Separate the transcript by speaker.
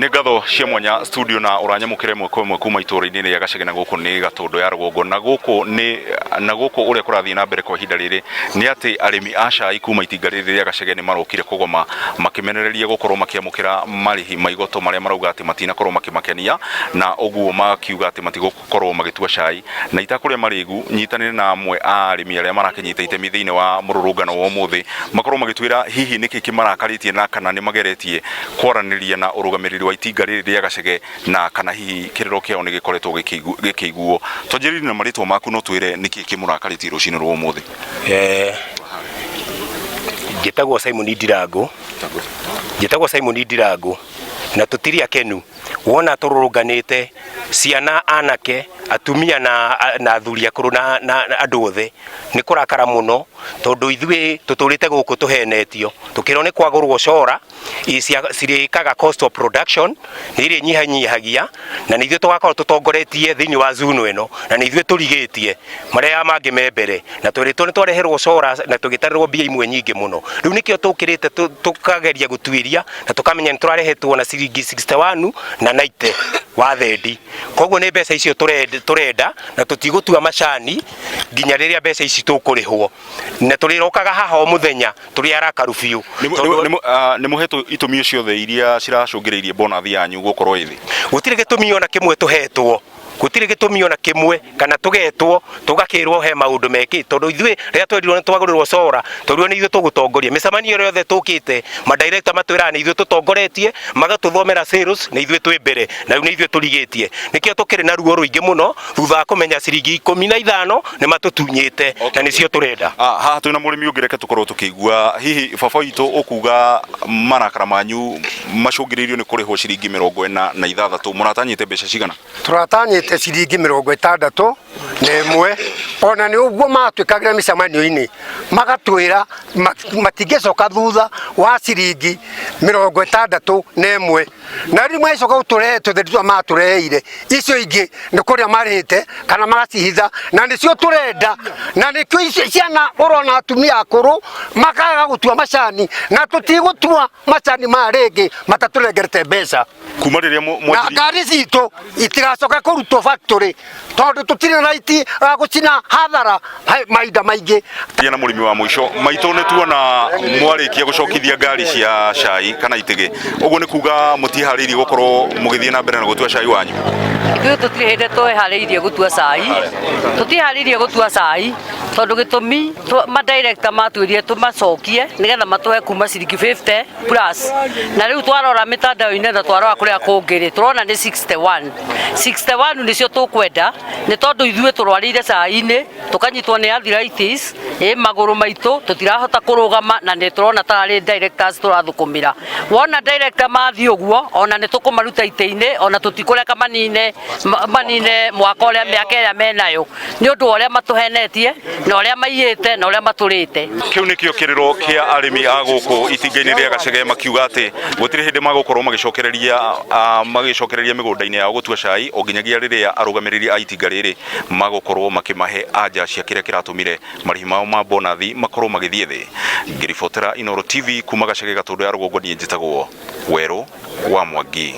Speaker 1: Nĩ ngatho cia mwanya studio na ũranyamũkĩra ĩmwe kwa ĩmwe kuma itũũra-inĩ rĩa Gacege, na gũkũ nĩ Gatũndũ ya rũgongo, na gũkũ nĩ na gũkũ ũrĩa kũrathiĩ na mbere kwa ihinda rĩrĩ nĩ atĩ arĩmi a cai kuma itinga rĩrĩ rĩa Gacege nĩ marokire kũgoma makĩmenereria gũkorwo makĩamũkĩra marĩhi ma igoto marĩa marauga atĩ matinakorwo makĩmakenia, na ũguo makiuga atĩ matigũkorwo magĩtua cai. Na itakũrĩa marĩgu, nyitanĩre na amwe a arĩmi arĩa marakĩnyita itemi thĩinĩ wa mũrũrũngano wa ũmũthĩ, makorwo magĩtwĩra hihi nĩkĩ kĩmarakarĩtie na kana nĩ mageretie kwaranĩria na ũrũgamĩrĩri wa itinga rĩrĩ rĩa Gacege na kana hihi kĩrĩro kĩao nĩ gĩkoretwo gĩkĩiguo. Twanjĩrĩrie na marĩtwa maku no twĩre nĩkĩ kĩmũrakarĩtie rũcinĩ rwa ũmũthĩ.
Speaker 2: Njĩtagwo Simon Ndirangũ, njĩtagwo Simon Ndirangũ na tũtirĩ akenu wona tũrũrũnganĩte ciana, anake, atumia na athuri akũrũ na andũ othe nĩ kũrakara mũno tondũ ithuĩ tũtũrĩte gũkũ tũhenetio tũkĩrwo nĩ kwagũrwo cora cirĩkaga cost of production nĩ irĩ nyihanyihagia na nĩ ithuĩ tũgakorwo tũtongoretie thĩinĩ wa zone ĩno na nĩ ithuĩ tũrigĩtie marĩa mangĩ me mbere na twĩrĩtwo nĩ twareherwo cora na tũgĩtarĩrwo mbia imwe nyingĩ mũno. Rĩu nĩkĩo tũkĩrĩte tũkageria gũtuĩria na tũkamenya nĩ tũrarehetwo na ciringi 61 na 90 wa thendi. Koguo nĩ mbeca icio tũrenda na tũtigũtua macani nginya rĩrĩa mbeca ici tũkũrĩhwo. Na tũrĩrokaga haha o mũthenya tũrĩ arakaru biũ.
Speaker 1: Nĩ mũhetwo itũmi ciothe iria ciracũngĩrĩirie bonathi yanyu gũkorwo ĩ thĩ?
Speaker 2: Gũtirĩ gĩtũmi ona kĩmwe tũhetwo, gũtirĩ gĩtũmi ona kĩmwe kana tũgetwo tũgakĩrwo he maũndũ mekĩtwo, tondũ ithuĩ rĩrĩa twerirwo nĩ twagũrĩrwo cora twerirwo nĩ ithuĩ tũgũtongoria mĩcemanio ĩrĩa yothe tũkĩte, madirector matwĩraga nĩ ithuĩ tũtongoretie, magatũthomera sales nĩ ithuĩ twĩ mbere na rĩu nĩ ithuĩ tũrigĩtie. Nĩkĩo tũkĩrĩ na ruo rũingĩ mũno thutha wa kũmenya ciringi 15 nĩ matũtunyĩte na nĩcio tũrenda.
Speaker 1: Haha twĩna mũrĩmi ũngĩ, reke tũkorwo tũkĩigua hihi baba witũ ũkuga marakara manyu macũngĩrĩirio nĩ kũrĩhwo ciringi 46, mũratanyĩte mbeca cigana?
Speaker 3: Tũratanyĩte ciringi 61, ona nĩ ũguo matwĩkagĩra mĩcemanio-inĩ magatwĩra matingĩcoka thutha wa ciringi 61, na rĩu magĩcoka gũtũrehe tũtheri tũrĩa matũreheire, icio ingĩ nĩ kũrĩa marĩte kana magacihitha, na nĩcio tũrenda, na nĩkĩo icio ciana ũrona atumia akũrũ makaga gũtua macani, na tũtigũtua macani maya rĩngĩ matatũrengerete mbeca.
Speaker 1: Kuma rĩrĩa
Speaker 3: na ngari citũ itigacoka kũrutwo factory tondũ tũtirĩ na right ya gũcina hathara mahinda maingĩ.
Speaker 1: Na mũrĩmi wa mũico maitũ, nĩ tuona mwarĩkia gũcokithia ngari cia cai kana itĩgĩ, ũguo nĩ kuga mũtiharĩirie gũkorwo mũgĩthiĩ na mbere na gũtua cai wanyu?
Speaker 4: Ithuĩ tũtirĩ hĩndĩ tweharĩirie gũtua cai, tũtiharĩirie gũtua cai tondũ gĩtũmi madirector matwĩrire tũmacokie nĩgetha matũhe kuma ciringi 50 plus, na rĩu twarora mĩtandao-inĩ na twarora kũrĩa kũngĩ rĩ, tũrona nĩ 61. 61 nĩcio tũkwenda, nĩ tondũ ithuĩ tũrwarĩire cai-inĩ tũkanyitwo nĩ arthritis ĩ magũrũ maitũ, tũtirahota kũrũgama, na nĩ tũrona tarĩ directors tũrathũkũmĩra. Wona director mathiĩ ũguo, ona nĩ tũkũmaruta itĩ-inĩ, ona tũtikũreka manine mwaka ũrĩa mĩaka ĩrĩa menayo, nĩ ũndũ wa ũrĩa matũhenetie na ũrĩa maiyĩte na ũrĩa matũrĩte.
Speaker 1: Kĩu nĩkĩo kĩrĩro kĩa arĩmi a gũkũ itinga-inĩ rĩa Gacege, makiuga atĩ gũtirĩ hĩndĩ magũkorwo magĩcokereria mĩgũnda-inĩ yao gũtua cai o nginyagia rĩrĩa arũgamĩrĩri a itinga rĩrĩ magũkorwo makĩmahe anja cia kĩrĩa kĩratũmire marĩhi mao ma bonathi makorwo magĩthiĩ thĩ. Ngĩribotera Inooro TV kuma Gacege Gatũndũ ya rũgongo, niĩ njĩtagwo Werũ wa Mwangi.